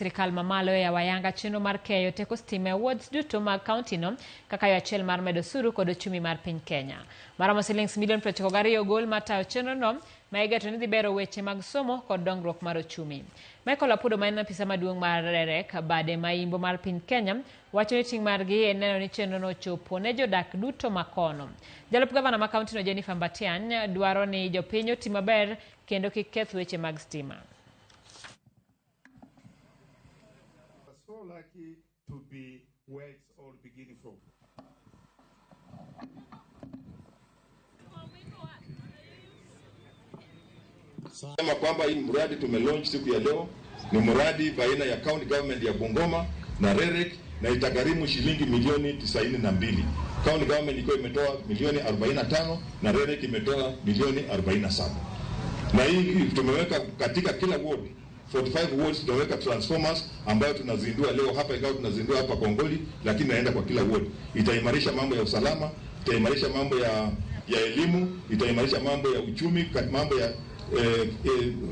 Sirikal mamalo e Wayanga chenro mar keyo teko stima e wards duto mag kaunti no kaka yo achiel mar medo osuru kod ochumi mar piny Kenya. Maromo silings milion 92 ogol mar tayo chenro no ma igeto ni dhi bero weche mag somo kod dongruok mar ochumi. Michael Apudo ma en apisa maduong' mar REREC bade ma imbo mar piny Kenya wacho ni ting' margi en neno ni chenro no ochopo ne jodak duto ma kono. Jalup gavana ma kaunti no Jennifer Mbatiany dwaro ni jopiny oti maber kendo kik keth weche mag stima. So lucky to be where it's all beginning from. Sema kwamba hii mradi tumelaunch siku ya leo ni mradi baina ya county government ya Bungoma na REREC na itagharimu shilingi milioni 92. County government iko imetoa milioni 45 na REREC imetoa milioni 47. Na hii tumeweka katika kila ward 45 wards tunaweka transformers ambayo tunazindua leo hapa, ingawa tunazindua hapa Kongoli, lakini naenda kwa kila ward. Itaimarisha mambo ya usalama, itaimarisha mambo ya elimu, itaimarisha mambo ya uchumi, mambo ya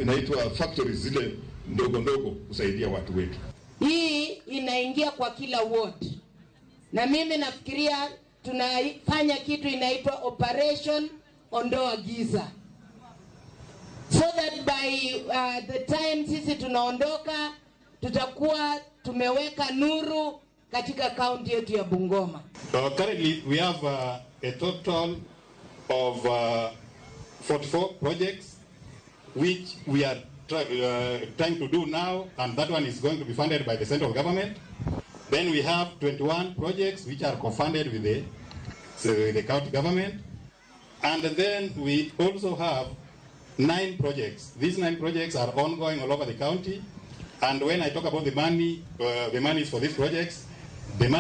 inaitwa factories zile ndogo ndogo kusaidia watu wetu. Hii inaingia kwa kila ward. Na mimi nafikiria tunafanya kitu inaitwa Operation Ondoa Giza. So that by the time sisi tunaondoka tutakuwa tumeweka nuru katika kaunti yetu ya Bungoma. So currently we have a total of 44 projects which we are trying to do now, and that one is going to be funded by the central government. Then we have 21 projects which are co-funded with the county government. And then we also have 9 projects. These 9 projects are ongoing all over the county. And when I talk about the money is for these projects, the money